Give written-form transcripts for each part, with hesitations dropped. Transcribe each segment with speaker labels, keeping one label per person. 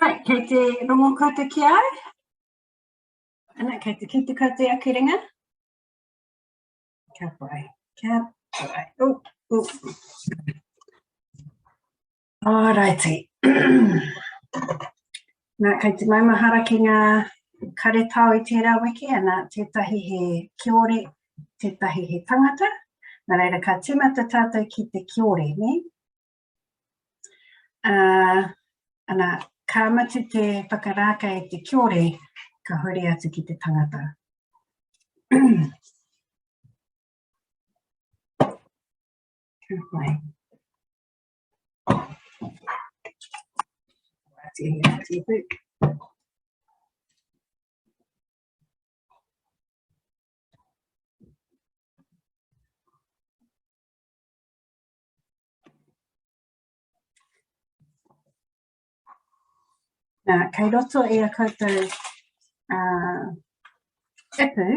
Speaker 1: Right, kei te rongo koutou ki au? Ana, kei te kite koutou i aku ringa? Ka pai, ka pai. Oh, oh. Alrighty. Nā, kei te maumahara ki ngā karetao i tērā wiki, ana, tētahi he kiore, tētahi he tangata. Nā reira, ka tīmata tātou ki te kiore, nē? Uh, ana, ka mutu te whakarākai i te kiore, ka huri atu ki te tangata. ka whai. Atu he atu he. Nā, kei roto i a koutou uh, ipu,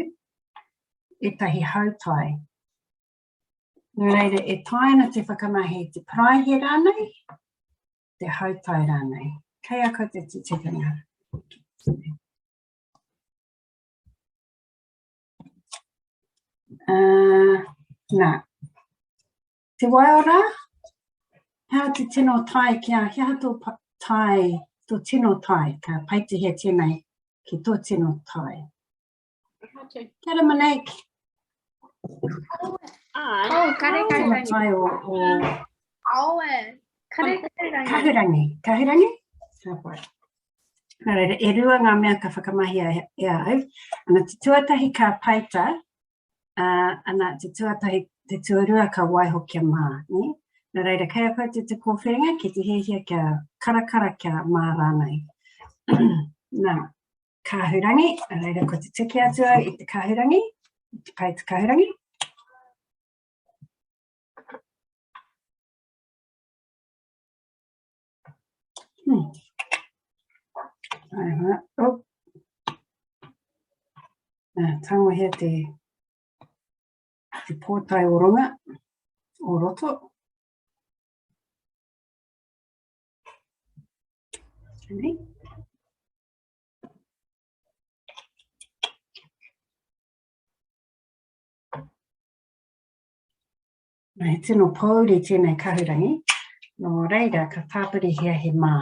Speaker 1: ētahi hautai. Nō reira, e taea ana te whakamahi te paraihe rānei, te hautai rānei. Kei a koutou te tikanga. Uh, nā, Te waiora, he aha te tino tae ki a, he aha tō tae, tō tino tae, ka paitihia tēnei ki tō tino tae. Kia ora Monique.
Speaker 2: Oh, kare
Speaker 1: Tino tae o, o
Speaker 2: Aoe. Kare kahurangi.
Speaker 1: Kahurangi. Kahurangi? Ka pai. Nā reira, e rua ngā mea ka whakamahia e au. Ana, te tuatahi ka paita, Ā, ana, te tuatahi, te tuarua ka waiho kia mā, nē? Nā reira, kei a koutou te kōwhiringa ki te hiahia kia karakara, kia mā rānei. Nā, kahurangi, nā reira, ko te tiki atu au i te kahurangi, i te pai te kahurangi. Hmm. Ai, hā, oh. Nā, tangohia te, te pōtae o runga, o roto. Tēnei. He tino pōuri tēnei kahurangi, nō reira ka tāpirihia he mā.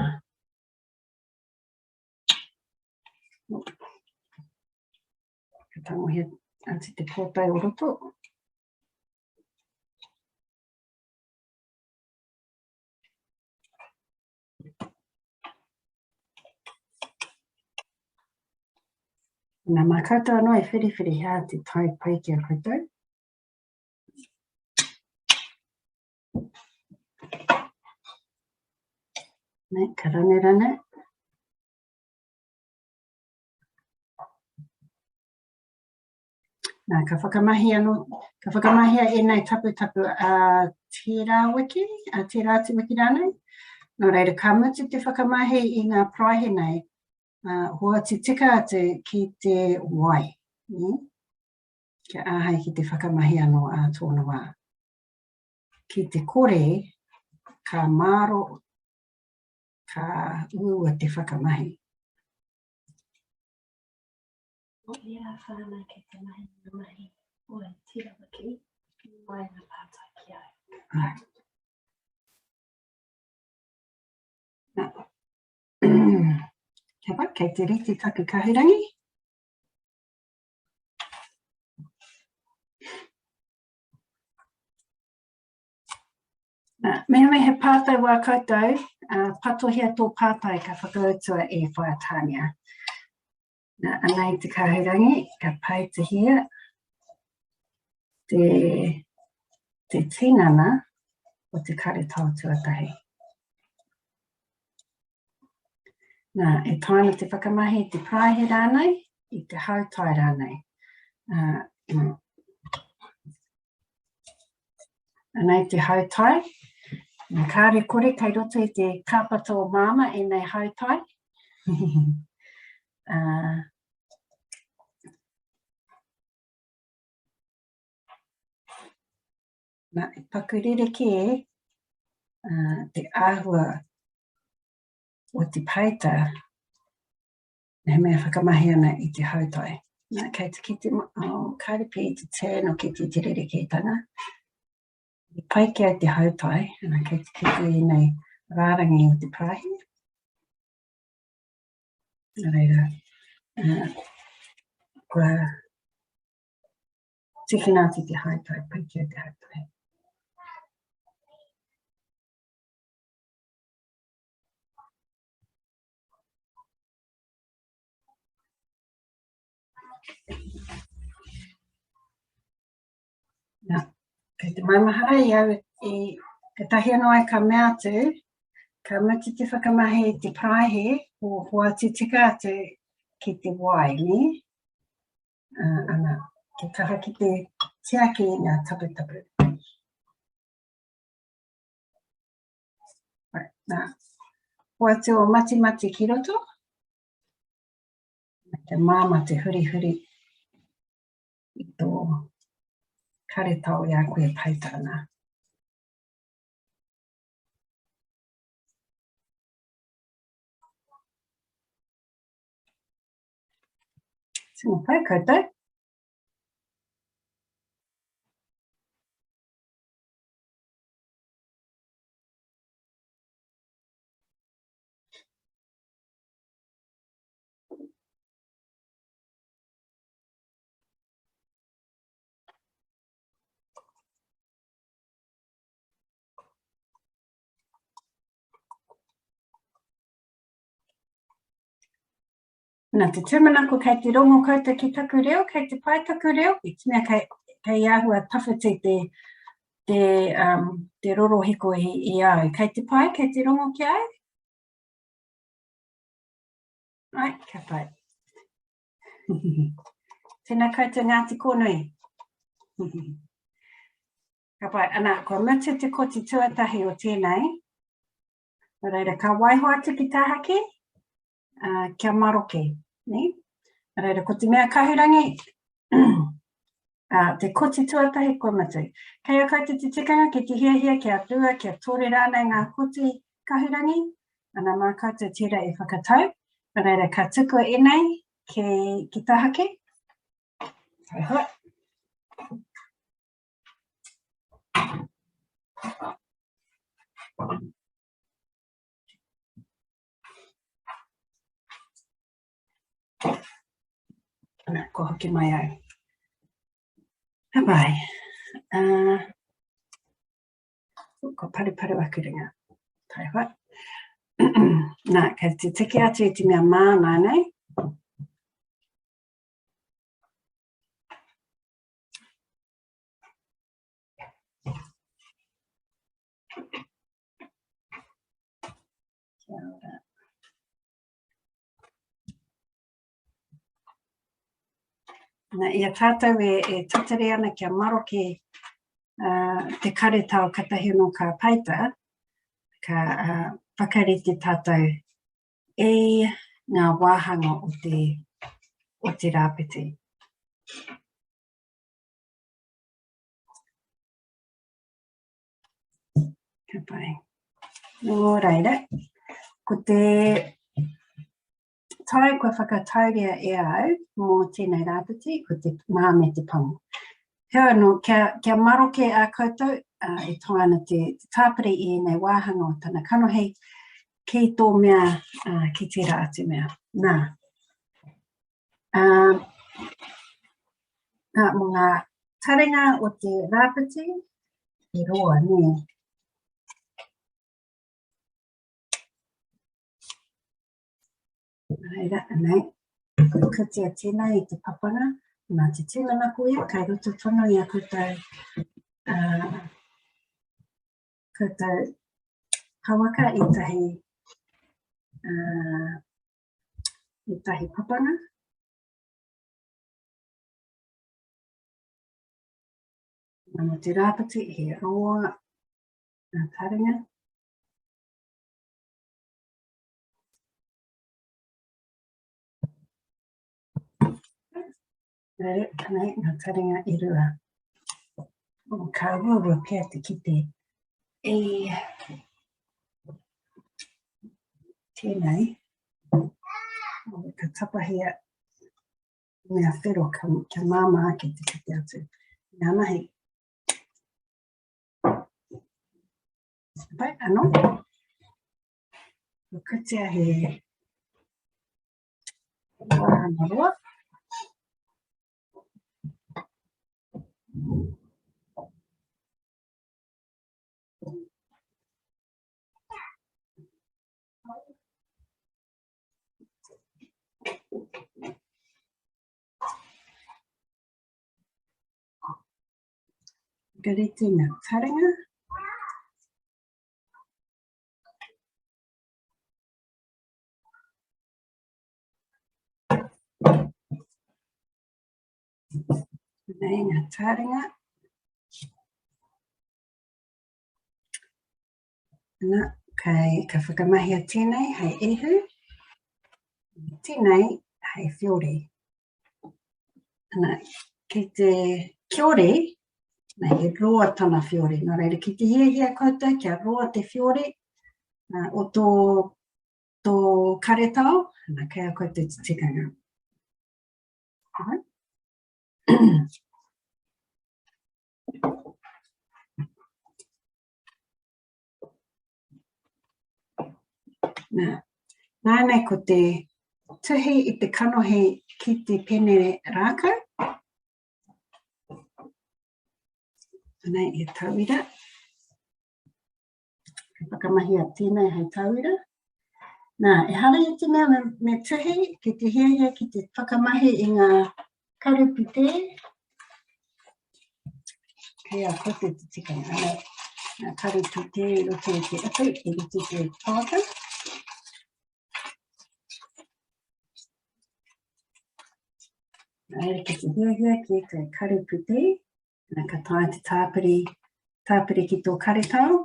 Speaker 1: Ka tangohia atu te pōtae o roto. Nā, mā koutou anō e whiriwhiri hea te tae pai ki a koutou. Nei, ka ranerane. Nā, ka whakamahi anō, ka whakamahia ēnei taputapu a tērā wiki, a tērā atu wiki rānei. Nō reira, ka mutu te whakamahi i ngā paraihe nei, uh, hoatu tika atu ki te wai. Mm? Kia āhei ki te whakamahi anō ā tōna wā. Ki te kore, ka māro, ka uaua te whakamahi.
Speaker 3: O ērā whānau kei te mahi ngā mahi o e tira wiki, mai ngā pātai ki au.
Speaker 1: Right. Nā. Kia pai, kei te rite taku kahurangi. Nā, mehemea he pātai wā koutou, uh, patohia tō pātai ka whakautua e Whaea Tānia. Nā, anei te kahurangi, ka paitihia te, te tinana o te karetao tuatahi. Nā, e taea ana te whakamahi i te paraihe rānei, i te hautai rānei. Uh, nā. Anei te hautai. Nā, kāre kore kei roto i te kāpata o māma ēnei hautai. uh, nā, e paku rerekē uh, te āhua. o te peita, he mea whakamahi ana i te hautai. Nā, kei te kite, oh, kāre pea i te tēno ki te te rerekētanga. I pai ki au te hautai, ana kei te kite ēnei rārangi o te paraihe. Nā reira, kua tikina atu te hautai, pai ki au te hautai. Nā, kei te maumahara i au i katahi anō ai ka mea atu, ka mutu te whakamahi i te paraihe, ko hoatu tika atu ki te wai, nē? Uh, ana, kia kaha ki te tiaki i ngā taputapu. Right, nā. Hoatu o matimati ki roto. Te māmā te hurihuri i tō karetao i a koe e peita ana. Tino pai koutou. Nā te tūmanako kei te rongo koutou ki taku reo, kei te pai taku reo, i te mea kei, kei āhua tawhiti te, te, um, te rorohiko i, i au. Kei te pai, kei te rongo ki au? Ai, ka pai. Tēnā koutou Ngāti Kōnui. Ka pai, ana, kua mutu te koti tuatahi o tēnei. Nō reira, ka waiho atu ki tāhaki, uh, kia maroke. Ne? Nō reira, ko te mea kahurangi, uh, te koti tuatahi kua mutu. Kei a koutou te tikanga ki te hiahia kia rua, kia tore rānei ngā koti kahurangi, ana mā koutou tērā e whakatau. Nō reira, ka tukua ēnei ki, ki tahaki. Hei hoi. Ana, kua hoki mai au. Ka pai. Uh, Ko paruparu aku ringa. Taihoa. Nā, kei te tiki atu i te mea māmā nei. Kia ora. Na, i a tātou e, e tatari ana kia maroke uh, te karetao katahi anō ka peita, ka uh, whakarite tātou i ngā wāhanga o te, o te rāpeti. Ka pai. Nō reira, ko te tae kua whakatauria e au mō tēnei rāpiti, ko te mā me te pango. Heoi anō, kia, kia maroke a koutou, uh, e tae ana te, te tāpiri i ēnei wāhanga o tana kanohi, ki tō mea, uh, ki tērā atu mea. Nā, uh, nā, mō ngā taringa o te rāpiti, he roa, nē. Reira, anei, kua kitea tēnā i te papanga, nā te tūmanako ia, kei roto tonu i a koutou, uh, koutou kawaka i tahi, uh, i tahi papanga. Nā mō te rāpati, he roa ngā taringa. Rere, nei, ngā taringa e rua. O, ka uaua pea te kite. E... Tēnei, ka tapahia mea whero ka, kia māmā ake te kite atu. Ngā mahi. Pai, anō. Ko kutia he wāhanga roa. Whakarite ngā taringa. Nei ngā taringa. Ana, kei, ka whakamahia tēnei hei ihu, tēnei hei whiore. Ana, ki te kiore, na, he roa tana whiore. Nō reira, ki te hiahia koutou kia roa te whiore uh, o tō, tō karetao, ana, kei a koutou te tikanga. Right. Nā, nānei ko te tuhi i te kanohi ki te pene rākau. Anei e tauira. Ka whakamahia tēnei hei tauira. Nā, ehara i te mea me, me tuhi ki te hiahia ki te whakamahi i ngā karuputē. Kei a kote te tikanga. Ana, ngā karuputē i roto i te ipu, i roto i te pouaka. Nā, ki te hiahia ki te karuputē, nā, ka taea te tāpiri, tāpiri ki tō karetao.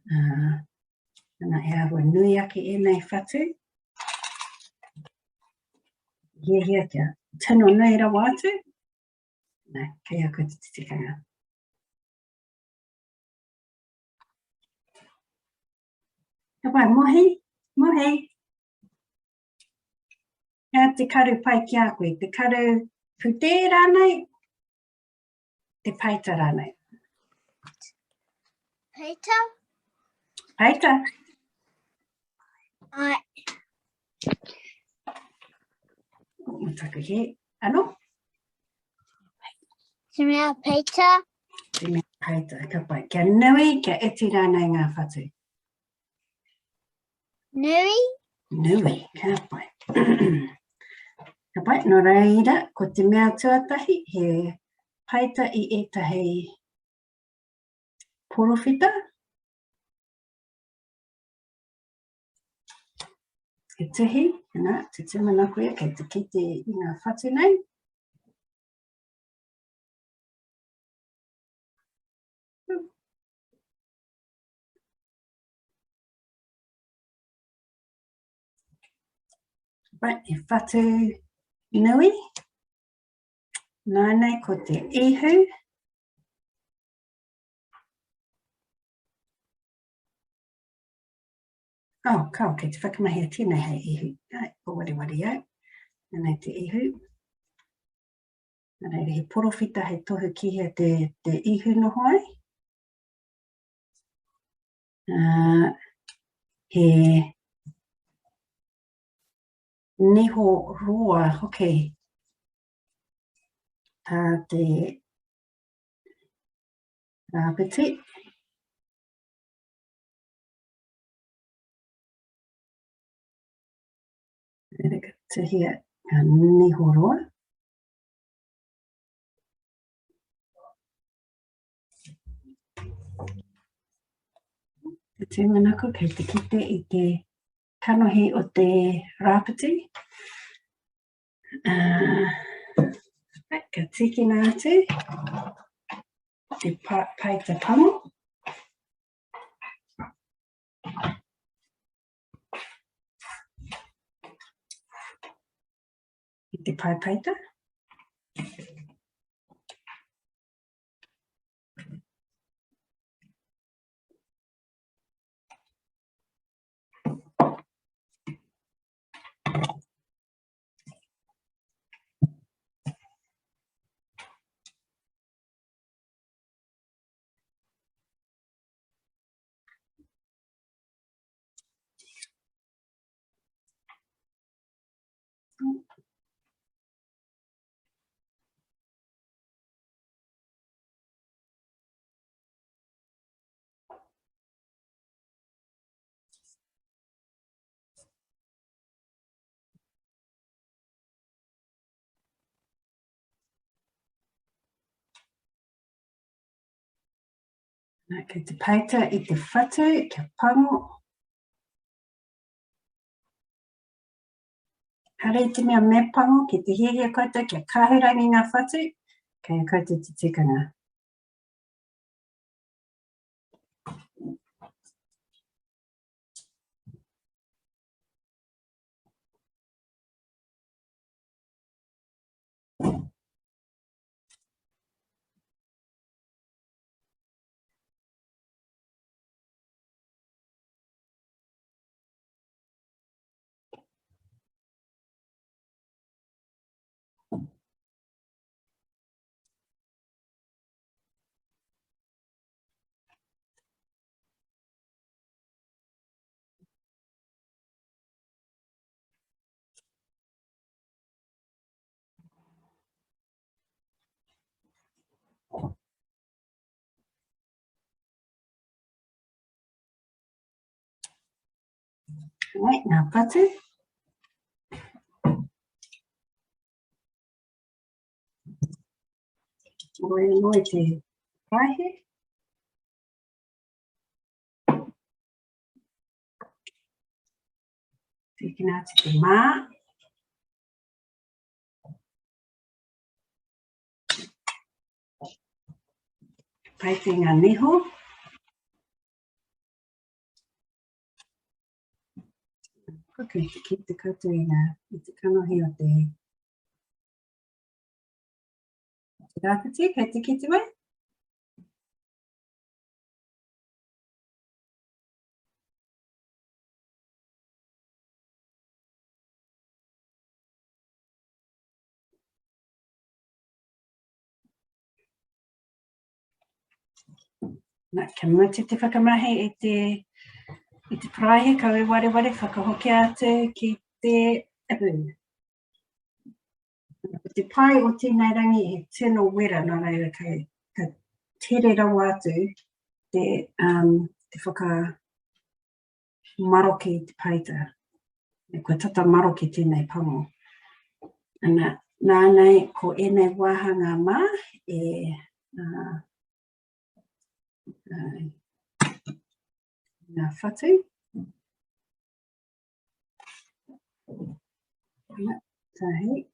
Speaker 1: Uh, ana, he āhua nui ake ēnei whatu. Hiahia kia tino nui rawa atu. Nā, kei a koe te tikanga. Ka pai, mohi, mohi. Hea te karu pai ki a koe? Te karu putē rānei? Te paita rānei?
Speaker 2: Peita?
Speaker 1: Peita.
Speaker 2: Ai.
Speaker 1: O taku he. Ano?
Speaker 2: Te mea peita.
Speaker 1: Te mea peita, ka pai. Kia nui, kia iti rānei ngā whatu.
Speaker 2: Nui.
Speaker 1: Nui, ka pai. ka pai, nō reira, ko te mea tuatahi, he paita i ētahi porowhita. He tuhi, nā, te tūmanako ia, kei te kite i ngā whatu nei. Right, he whatu nui. Nānei ko te ihu. Oh, kao, kei te whakamahia tēnei hei ihu. Ai, ko wareware au. Nānei te ihu. Nā reira, he porowhita hei tohu ki hea te, te ihu noho ai. Uh, he niho roa hoki tā te rāpeti. Reira ka tuhia ngā niho roa. Te tūmanako kei te kite i te kanohi o te rāpiti. Uh, ka tīkina atu te pa, paita pango. I te paepaita. Nā, kei te peita i te whatu kia pango. Hare i te mea me pango, ki te hiahia koutou kia kahurangi ngā whatu, kei a koutou te tikanga. Right, ngā patu. Moe moe te paihe. Tīkina atu te mā. Pai te ngā niho. Kei te kite koutou i ngā, i te kanohi o te, te rāwhiti, kei te kite mai? Na, kia mutu te whakamahi i te, i te paraihe, kau e wareware, whakahokia atu ki te ipu. Ko te pai o tēnei rangi he tino wera, nā reira kei, ka tere rawa atu te, um, te whaka maroke i te paita. E kua tata maroke tēnei pango. Ana, nānei ko ēnei wāhanga mā e uh, uh, ngā whatu. Ana, tahi.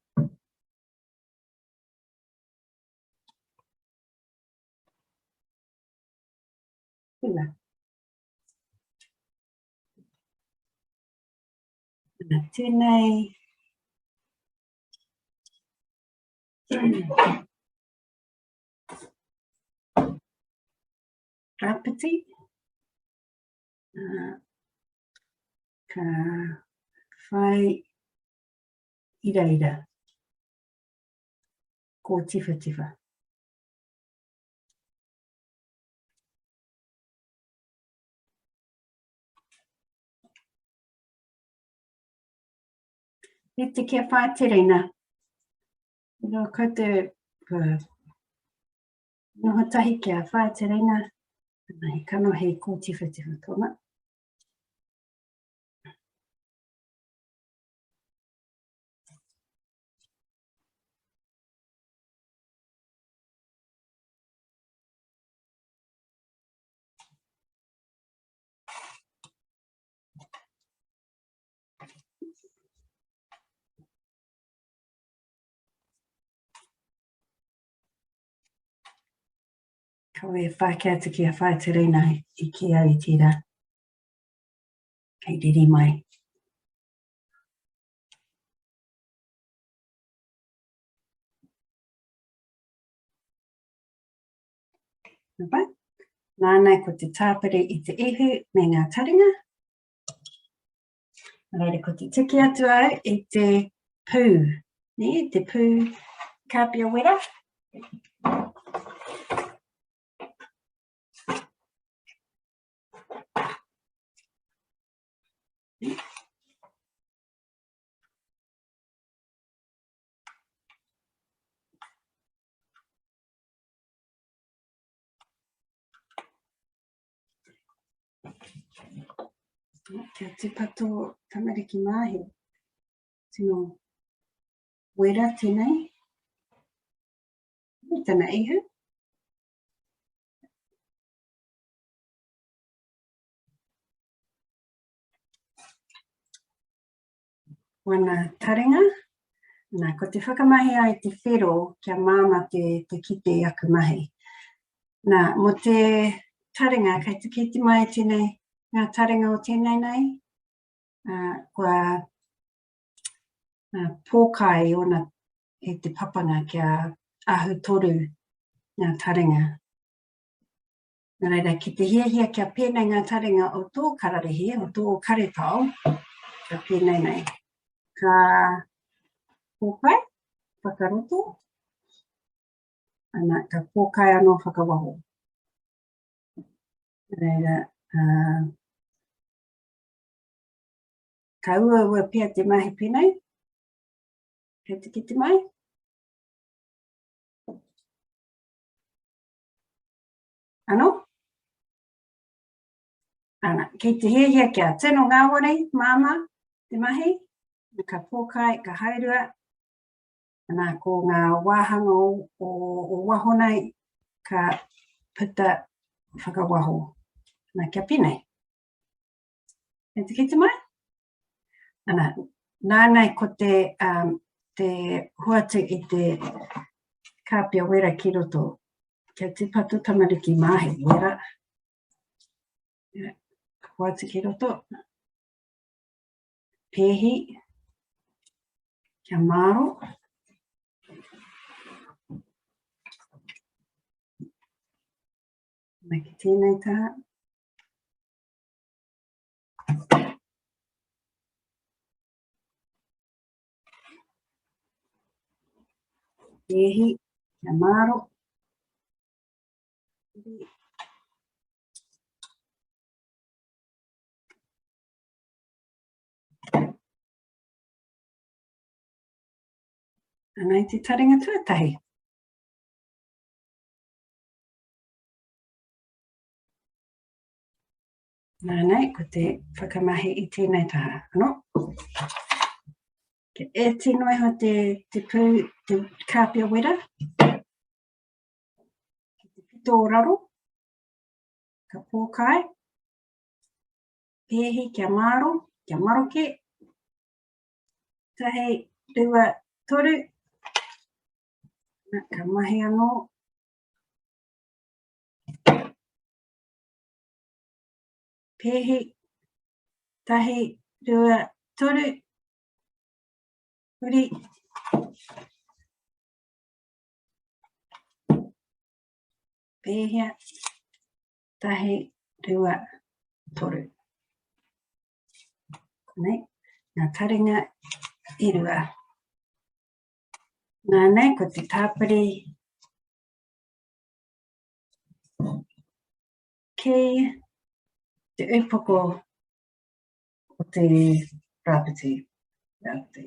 Speaker 1: Tēnā. Ana tēnei. Rāpiti. Uh, ka whai iraira. Ko tiwhatiwha. E te kia whai te reina. Nō koutou uh, noho tahi kia whai te reina. Ana he kanohi kōtiwhatiwha tōna. Kawe e whāki atu ki a Whaeterina i ki au i tērā. Kei riri mai. Pai. Nāna ko te tāpiri i te ihu me ngā taringa. Nā reira, ko te tiki atu au i te pū, ne, te pū kāpia wera. Kia tūpato tamariki mā he tino wera tēnei. Me tana ihu. wana taringa. Nā, ko te whakamahi ai te whero kia māmā te, te kite i aku mahi. Nā, mō te taringa, kei te kite mai tēnei, ngā taringa o tēnei nei, kua pōkai ōna e te papanga kia ahu toru ngā taringa. Nā reira, ki te hiahia kia pēnei ngā taringa o tō kararehe, o tō karetao, kia pēnei nei. Ka pōkai, whakaroto, ana, ka pōkai anō whakawaho. Nā reira, uh, ka uaua pea te mahi pēnei. Kei te kite mai? Ano? Ana, kei te hiahia kia tino ngāwari, māmā, te mahi, ka pōkai, ka haerua, ana, ko ngā wāhanga o, o, o waho nei, ka puta whakawaho. Ana, kia pēnei. Kei te kite mai? Ana, nānei ko te, um, te hoatu i te kāpia wera ki roto. Kia tūpato tamariki mā he wera. Ka hoatu ki roto. Pēhi. Kia māro. Ana ki tēnei taha. Pēhi, kia māro. Anei te taringa tuatahi. Nā nei, ko te whakamahi i tēnei taha. Ano? Kia iti noa iho te, te pū, te kāpia wera. Ki te pito o raro. Ka pōkai. Pēhi kia māro, kia maroke. Tahi, rua, toru. Ka mahi anō. Pēhi, tahi, rua, toru, huri. Pēhia, tahi, rua, toru. Konei, ngā taringa e rua. Nā nei, ko te tāpiri Ki te upoko o te rāpiti. Rāpiti.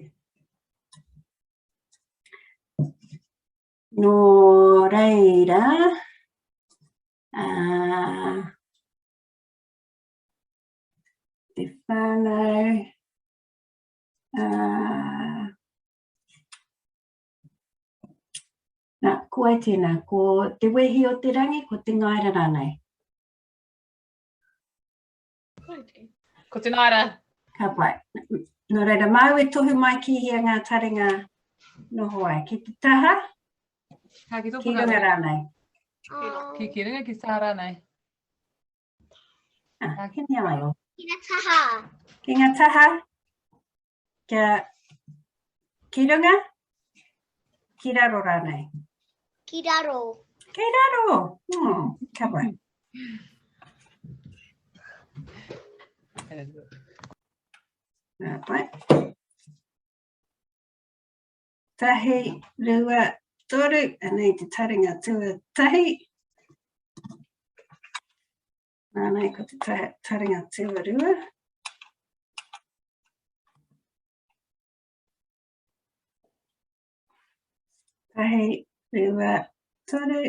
Speaker 1: Nō reira, uh, te whānau, uh, Nā, ko ai tēnā? Ko te wehi o te rangi, ko te ngaera rānei?
Speaker 4: Ko te ngaera.
Speaker 1: Ka pai. Nō reira, māu e tohu mai ki hea ngā taringa noho ai. Ki te taha,
Speaker 4: Ka ki tō
Speaker 1: ki runga rānei.
Speaker 4: Ki, ki runga, ki taha rānei.
Speaker 1: Ah, ki te aio.
Speaker 2: Ki ngā taha.
Speaker 1: Ki ngā taha. Kia, ki runga, ki raro rānei.
Speaker 2: Ki raro.
Speaker 1: Ki raro. Ka pai. Ka pai. Tahi, rua, toru, anei te taringa tuatahi. Anei ko te taringa tuarua. Tahi, rua, toru.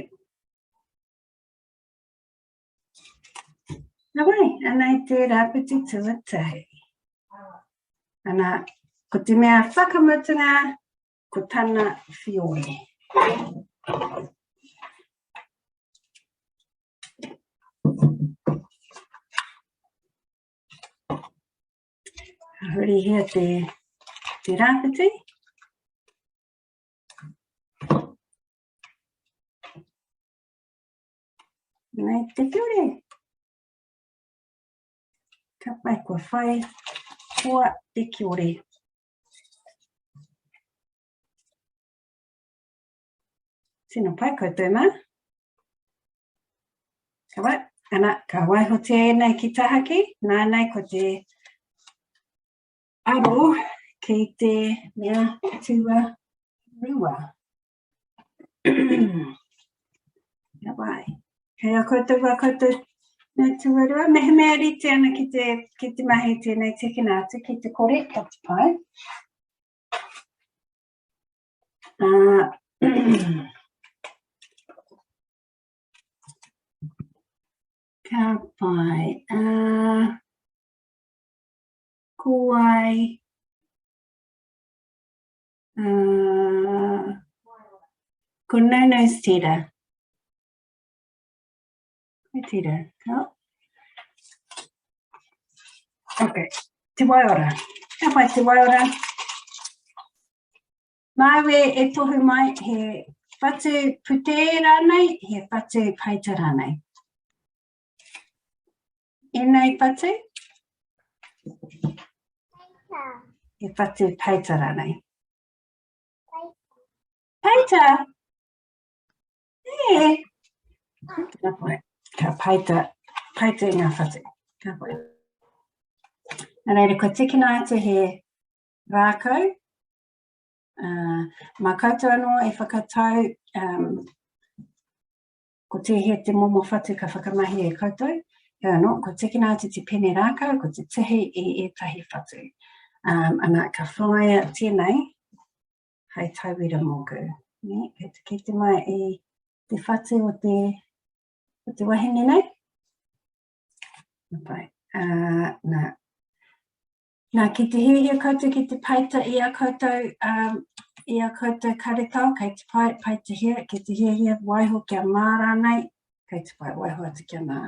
Speaker 1: Nā wai, anei te rāpiti tuatahi. Ana, ko te mea whakamutunga, ko tana whiore. Hurihia te, te rāwhiti. Nei te kiore. Ka pai, kua whai hua te kiore. Tino pai koutou mā. Ka pai. Ana, ka waihotia ēnei ki tahaki, nānei ko te aro ki te mea tuarua. Ka pai. Kei a koutou wā koutou mea tuarua, mehemea rite ana ki te, ki te mahi tēnei tekina atu, ki te kore, ka te pai. Ka pai. Ko wai? Ko Nono's tērā. Ko tērā. Ka. Ok. Te Waiora. Ka pai te Waiora. Māu e, e tohu mai he whatu putē rānei, he whatu paita rānei. Ēnei whatu?
Speaker 2: Peita.
Speaker 1: He whatu peita rānei.
Speaker 2: Peita.
Speaker 1: Peita? E. Ka pai. Ka paita, paita i ngā whatu. Ka pai. Nā reira, kua tikina atu he rākau. Uh, mā koutou anō e whakatau um, ko tēhea te momo whatu ka whakamahi e koutou. Heoi anō, kua tikina atu te pene rākau, ko te tihi i ētahi whatu. Um, ana, ka whāia tēnei hei tauira mōku. Ne? Kei te kite mai i te whatu o te, o te wahine nei. Pai. Uh, nā. Nā, ki te hiahia koutou ki te paita i a koutou, um, i a koutou karetao, kei te pai, paitahia, ki te hiahia waiho kia mā rānei, kei te pai, waiho atu kia mā,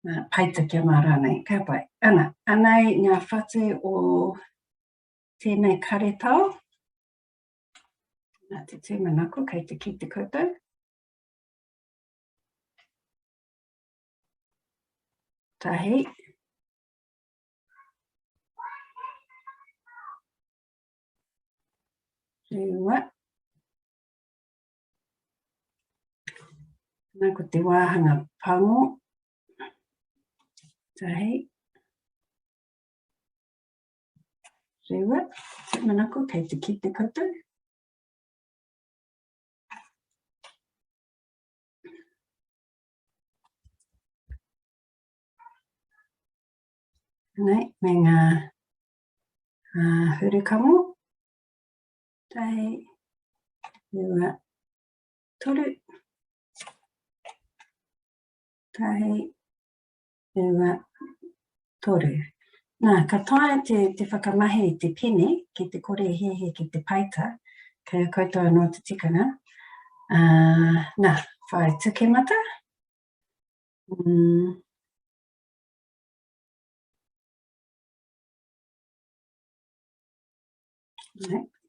Speaker 1: nā, paita kia mā rānei, ka pai. Ana, anei ngā whatu o tēnei karetao. Nā te tūmanako, kei te kite koutou. Tahi. Rua. Nā ko te wāhanga pango. Tahi. Rua. Te manako, kei te kite koutou. Nei, me ngā uh, hurukamo. Tahi, rua, toru. Tahi, rua, toru. Nā, ka taea te, te whakamahi i te pene, ki te kore hehe ki te paita, kei a koutou anō te tikanga. Uh, nā, whai tukemata. Mm.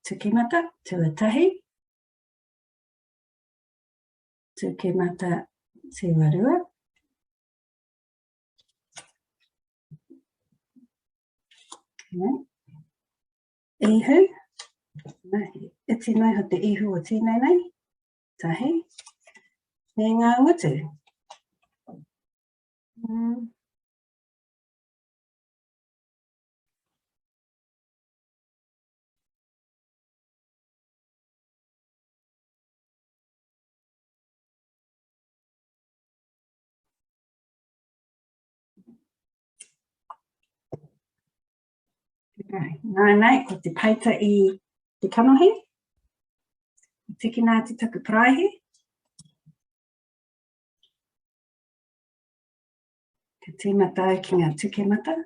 Speaker 1: Tukemata, tuatahi. Tukemata, tuarua. Ihu. Iti mai ho te ihu o tēnei nei. Tahi. Me ngā ngutu. Mm. Okay. Nā, nei, ko te peita i te kanohi. Tikina atu taku paraihe. Ka tīmata au ki ngā tukemata.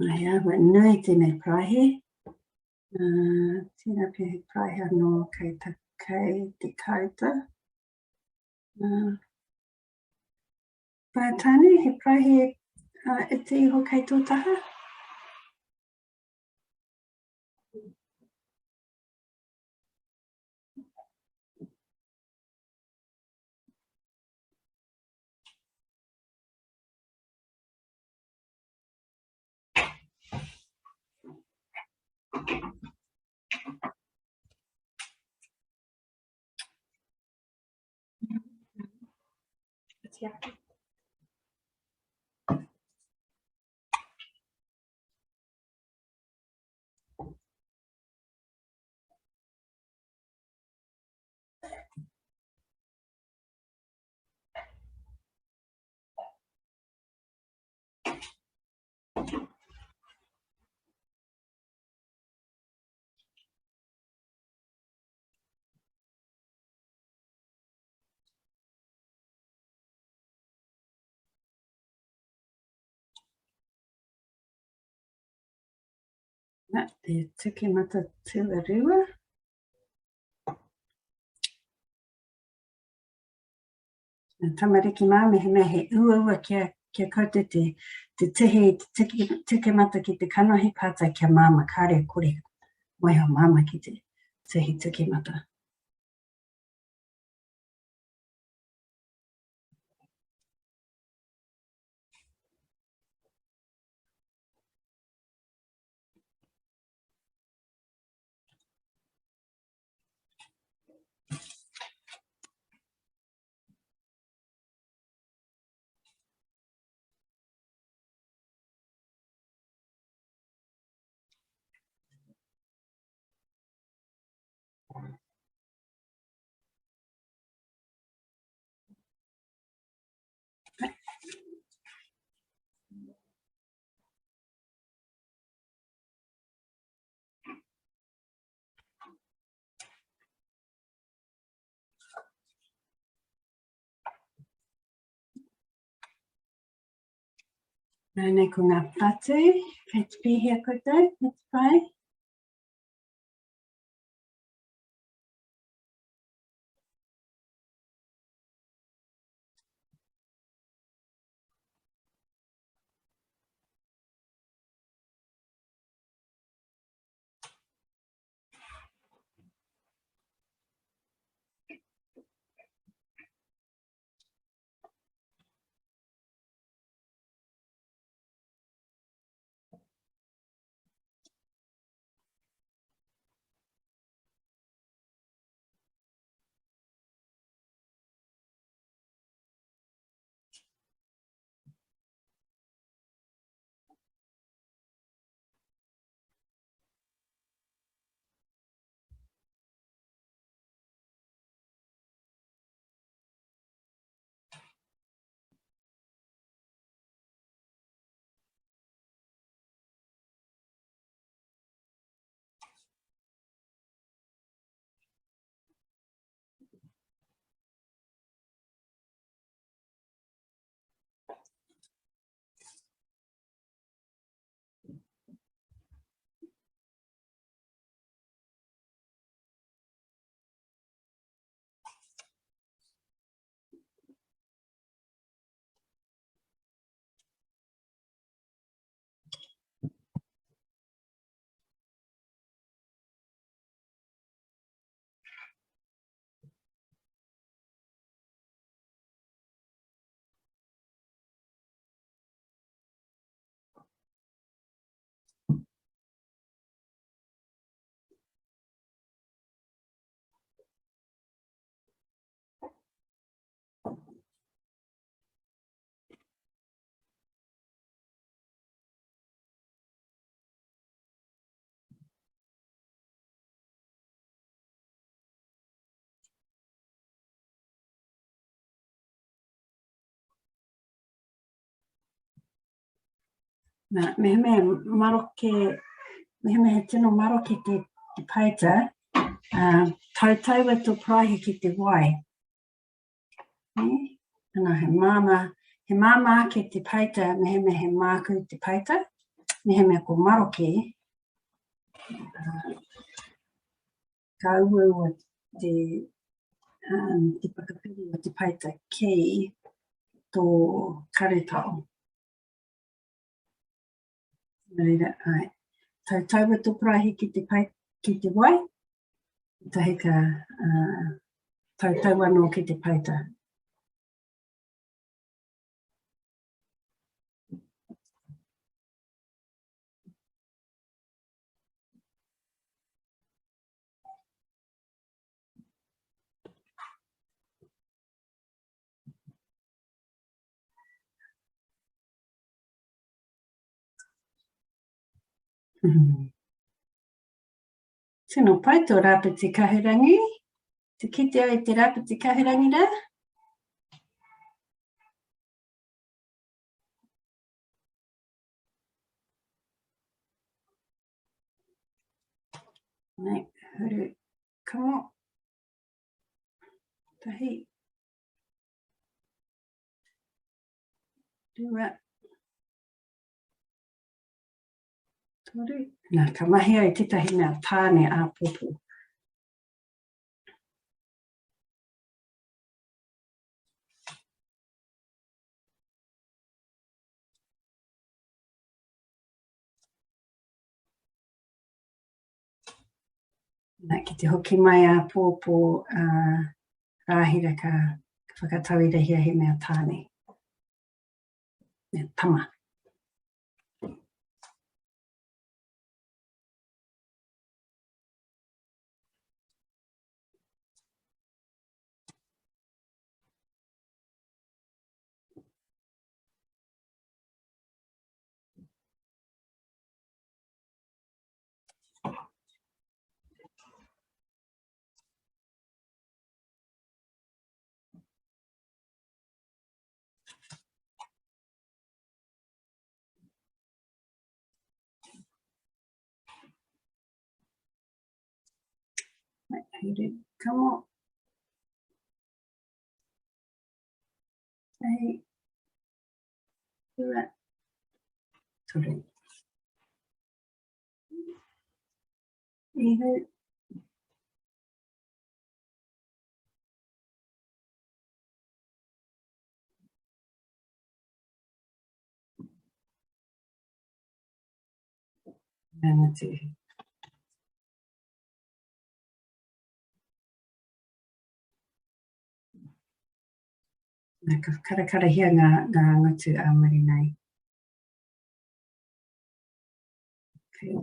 Speaker 1: Nā, he āhua nui tēnei paraihe. Tērā pea he paraihe anō kei, ta, kei te kāuta. Tāne, he paraihe iti iho kei tō taha?
Speaker 3: Tiaki.
Speaker 1: Na, te tukemata tuarua. Nā, tamariki mā, mehemea he uaua kia, kia koutou te, te tihi, te tiki, tukemata ki te kanohi, pātai kia māmā, kāre kore waiho māmā ki te tihi tukemata. Nā nei ko ngā whatu, kei te pēhea koutou, kei te pai? Nā, mehemea maroke, mehemea he tino maroke te, te paita, uh, tautaua tō paraihe ki te wai. Ne? Ana, he māmā, he māmā ake te paita, mehemea he māku te paita. Mehemea ko maroke, ka uaua te, um, te whakapiri o te paita ki tō karetao. Nō reira, ai, tautaua tō paraihe ki te, pai, ki te wai, tahi ka uh, tautau anō ki te paita. Tino pai tō Rāpeti Kahurangi. Te kite ai te Rāpeti Kahurangi rā? Nei, huru, kamo. Tahi. Rua. Toru. Nā, ka mahi ai tētahi mea tāne āpōpō. Nā, ki te hoki mai āpōpō a Rāhira ka, ka whakatauirahia he mea tāne. Mea tama. Haere, kamo. Hei. Rua. Toru. Ihu. Vanity. Nā, ka karakarahia ngā, ngā ngutu ā muri nei. Okay.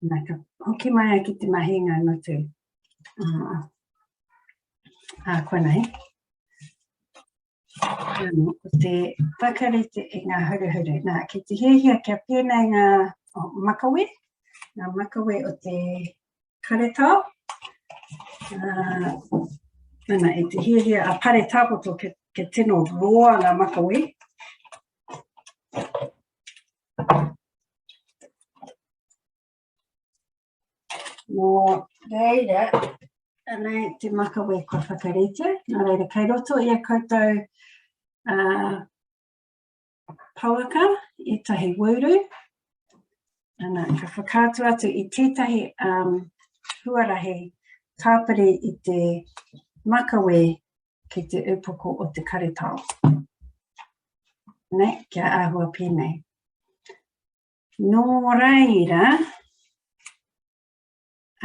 Speaker 1: Nā, ka hoki mai ai ki te mahi ngā ngutu. Uh, ā, konei. Anō, ko te whakarite i ngā huruhuru. Nā, ki te hiahia kia pēnei ngā oh, makawe, ngā makawe o te karetao, uh, ana, i te hiahia a pare tāpoto kia, kia tino roa ngā makawe, Nō reira, anei te makawe kua whakaritea. Nō reira, kei roto i a koutou uh, pouaka, ētahi wūru. Ana, ka whakaatu atu i tētahi um, huarahi tāpiri i te makawe ki te upoko o te karetao. Nei, kia āhua pēnei. Nō reira,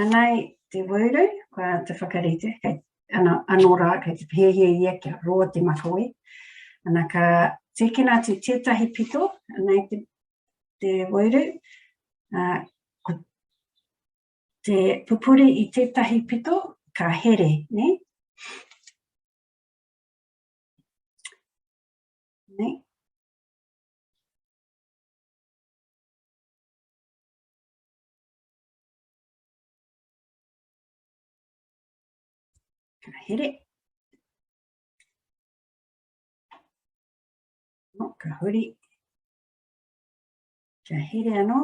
Speaker 1: anei te wūru, kua te whakarite, kei, ana, anō rā, kei te pēhia ia kia roa te makawe. Ana ka tīkina atu tētahi pito, anei te, te wūru, uh, ko te pupuri i tētahi pito, ka here, ne? Nei. Ka here. No, ka huri. Kia here anō.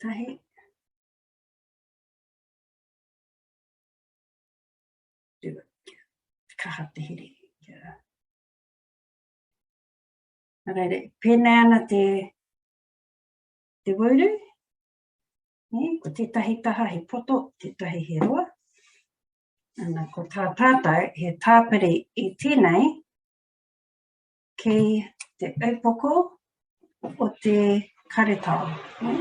Speaker 1: Tahi. Rua. Kia kaha te here. Kia. Nā reira, pēnei ana te, te wūru. Nē, ko tētahi taha he poto, tētahi he roa. Ana, ko tā tātou, he tāpiri i tēnei ki te upoko o te karetao. Nē?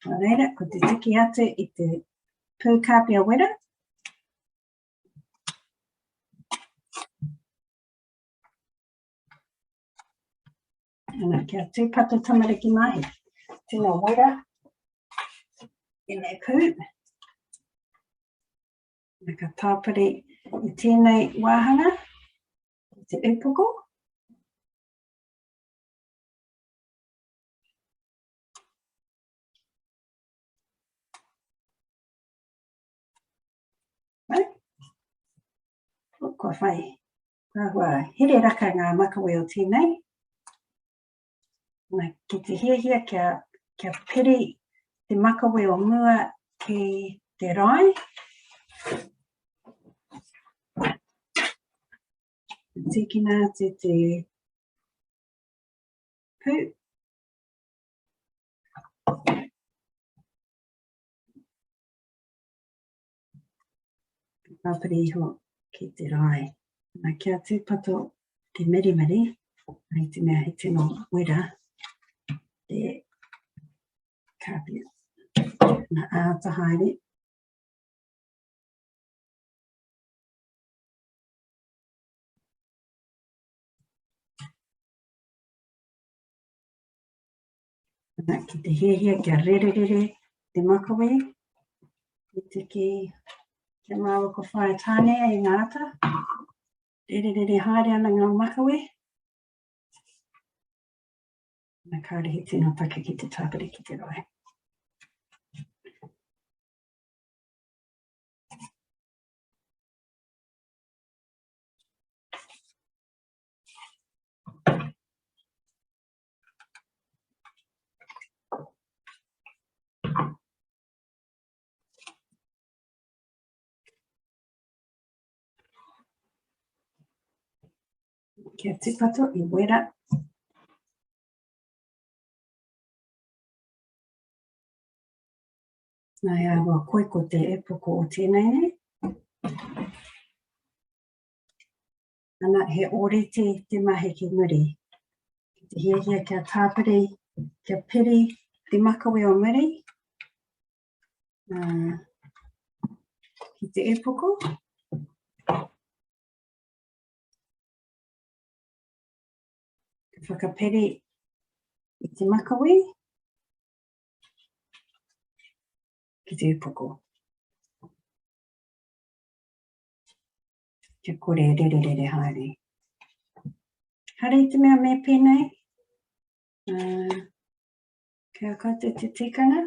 Speaker 1: Nā reira, ko te tiki atu i te pūkāpia wera. Ana, kia tūpato tamariki mā, he tino wera tēnei pū. Ana, ka tāpiri i tēnei wāhanga, i te upoko. Right? Oh, kua whai. Kua here raka ngā makawe o tēnei. Na, ki te hiahia kia, kia piri te makawe o mua ki te rae. Tīkina atu te pū. Tāpiri iho ki te rae. Na, kia tūpato te mirimiri, hei te mea he tino wera te kāpia. Na, āta haere. Ana, ki te hiahia kia rererere te makawe, i te ki kia māua ko whaea tāne i ngā ata, rererere haere ana ngā makawe. Ana, kāore he tino take ki te tāpiri ki te rohe. Kia tūpato i wera. Nā he āhua koeko te epoko o tēnei nei. Ana, he ōrite te mahi ki muri. Ki te hiahia kia tāpiri, kia piri te makawe o muri, uh, ki te epoko. Te whakapiri i te makawe ki te upoko. Kia kore e rererere haere. Haere i te mea me pēnei, uh, kei a koutou te tikanga.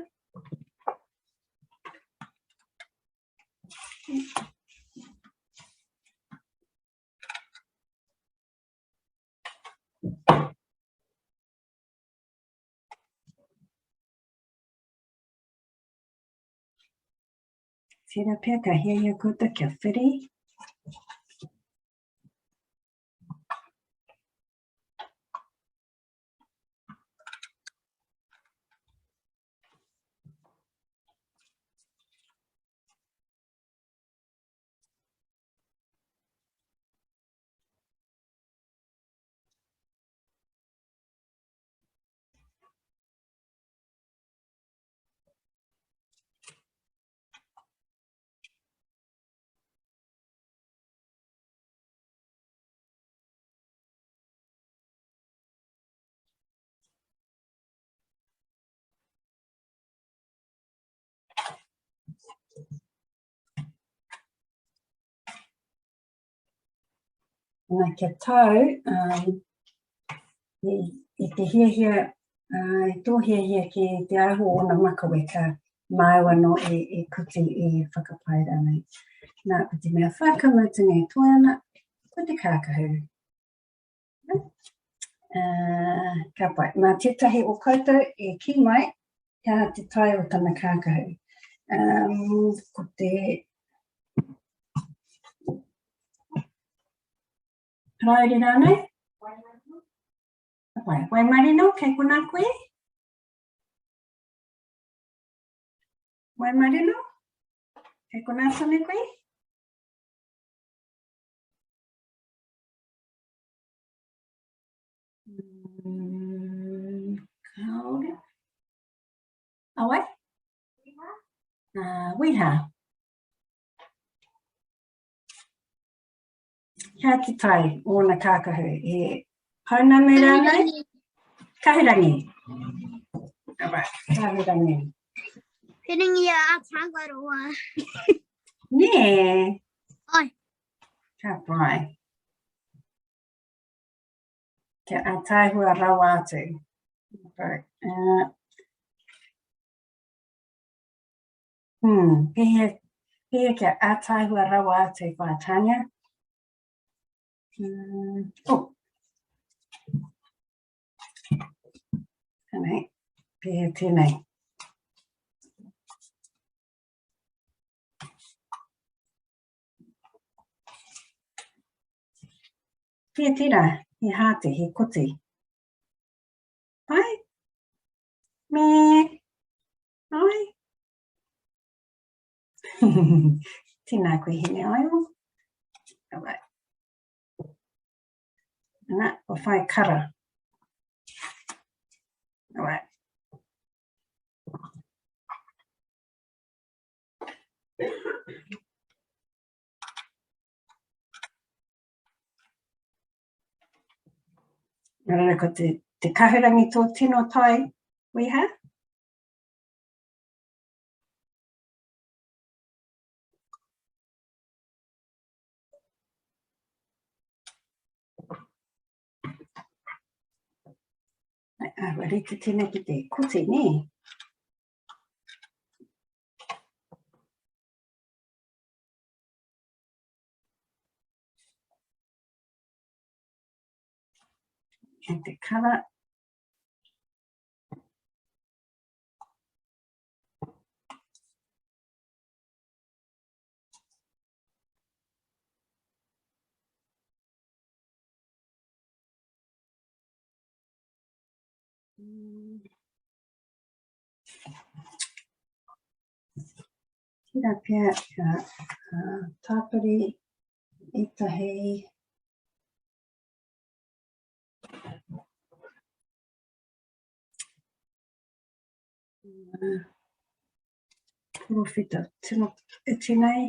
Speaker 1: Tērā pea ka hiahia koutou kia whiri. Nā, kia tau um, i, i te hiahia, uh, i tō hiahia ki te ahu o ōna makawe ka māu anō e, e kuti e whakapae rānei. Nā, ko te mea whakamutunga e toe ana, ko te kākahu. Uh, ka pai. Mā tētahi o koutou e kī mai, he aha te tae o tana kākahu. Um, ko te Paraire rānei? Ka pai. Waimarino, kei konā koe? Waimarino? Kei konā tonu koe? Mm, kāore. A wai? Uh, Wiha. Hea te tai ōna kākahu? He pounamu rānei? Kahurangi. Alright, kahurangi.
Speaker 2: Whiringi a Aotearoa.
Speaker 1: Nē.
Speaker 2: Ai.
Speaker 1: Ka pai. Kia ātaahua rawa atu. Right. Uh, hmm, pēhea, pēhea kia ātaahua rawa atu whā Tanya? Hmm, oh. Anei, pēhea tēnei? He tera, he hāte, he koti. Pai? Me? Ai? Tēnā koe hine aio. Alright. Ana, kua whai kara. Alright. Nā reira, ko te, te kahurangi tō tino tai, Wiha? Ai, āhua rite tēnei ki te koti, nē? E te kara. Mm. Tērā pea ka tāpiri ētahi porowhita tino iti nei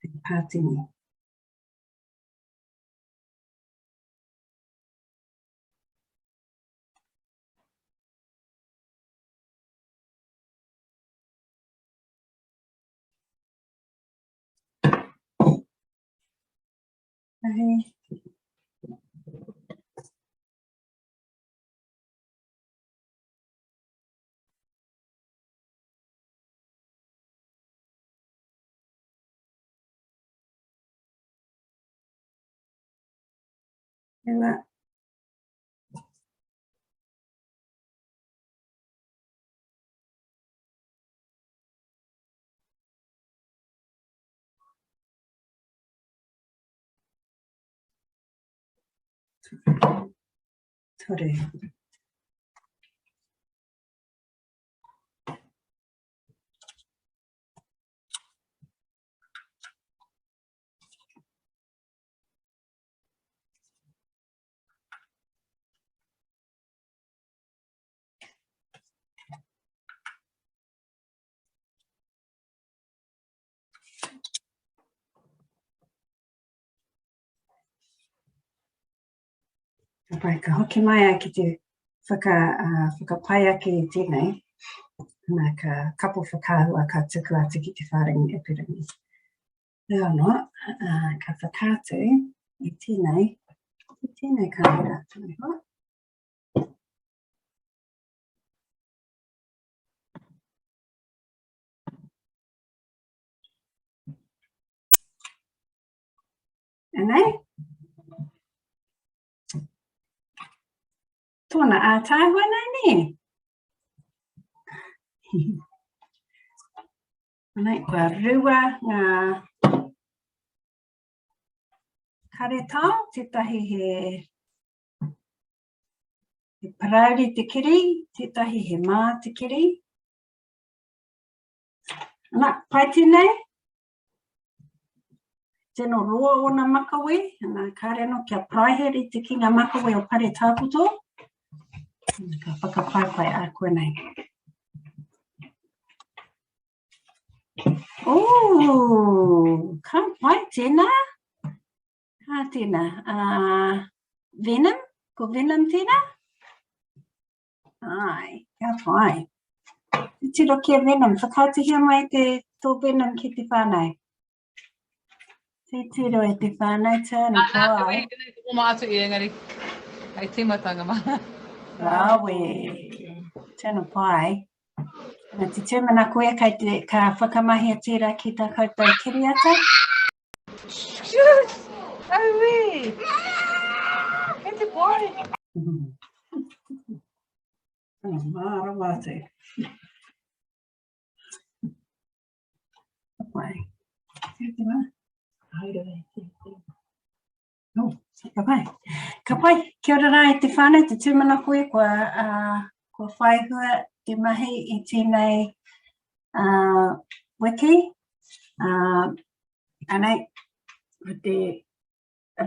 Speaker 1: hei pātini. Hei. Tēnā. Toru. Ka pai, ka hoki mai ai ki te whaka, uh, whakapai ake i tēnei. Nā, ka kapo whakaahua ka tuku atu ki te whārangi ipurangi. Reo noa, ka whakaatu i tēnei, i tēnei kāmera. Tēnei hoa. Anei. Tōna ātaahua nei, nē? Anei, kua rua ngā karetao, tētahi he, he parauri te kiri, tētahi he mā te kiri. Ana, pai tēnei? Tino roa ōna makawe, ana, kāre anō kia paraihe rite ki ngā makawe o Pare Tākoto. Ka whakapaipai a koe nei. Oh, ka pai tēnā. Ka tēnā. Uh, Venom? Ko Venom tēnā? Ai, ka pai. Tiro ki a Venom, whakaatuhia mai te tō Venom ki te whānau. Titiro e te whānau, tēnā
Speaker 4: Nā, nā, te
Speaker 1: pai.
Speaker 4: wī, tēnei te oma atu i engari. Hei tīmatanga mā.
Speaker 1: Rawe. Tēnā pai. Nā te tūmanako e kei te, ka whakamahia tērā ki tā koutou kiriata.
Speaker 4: Shoot! Aue! Kei te pai!
Speaker 1: Mārama atu. Ka pai. Kei te wā.
Speaker 3: Haere e te te.
Speaker 1: Oh, ka pai. Ka pai. Kia ora rā e te whānau, te tūmanako e, kua, uh, kua whai hua te mahi i tēnei uh, wiki. Uh, anei, ko te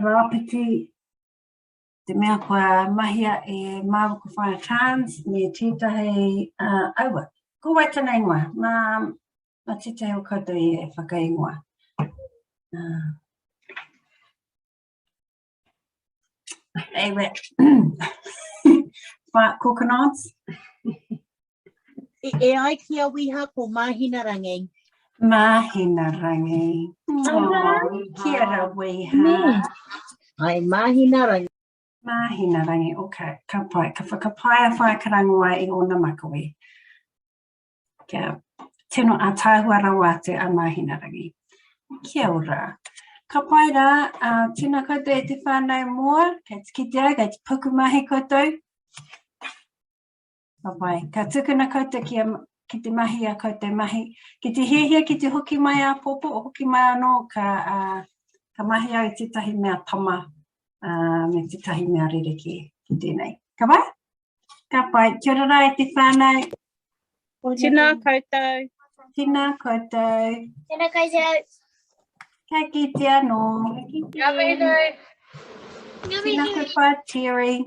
Speaker 1: rāpiti, te mea kua mahia e māua ko Whaea Chance me tētahi uh, aua. Ko wai tana ingoa? Mā, mā tētahi o koutou i e whakaingoa. Uh, Ewe. Coconuts.
Speaker 5: E, e ai ki a Wiha ko Māhinarangi.
Speaker 1: Māhinarangi. Oh, kia ra Wiha.
Speaker 5: Ai, Māhinarangi.
Speaker 1: Māhinarangi, okay, ka pai. Ka whakapae a Whaea Karangiwai i ōna makawe. Kia tino ātaahua rawa atu a Māhinarangi. Kia ora. Ka pai rā, uh, tēnā koutou e te whānau moa, kei te kite au, kei te pukumahi koutou. Ka pai. Ka tukuna koutou ki, a, ki te mahi a koutou mahi. Ki te hiahia ki te hoki mai āpōpō, hoki mai anō, ka, uh, ka mahi au i tētahi mea tama uh, me tētahi mea rerekē ki tēnei. Ka pai? Ka pai. Kia ora rā e te whānau.
Speaker 5: Tēnā koutou.
Speaker 1: Tēnā koutou.
Speaker 2: Tēnā koutou.
Speaker 1: Ka kite anō.
Speaker 4: Ngā mihi nui.
Speaker 1: Tēnā koe whā Terry.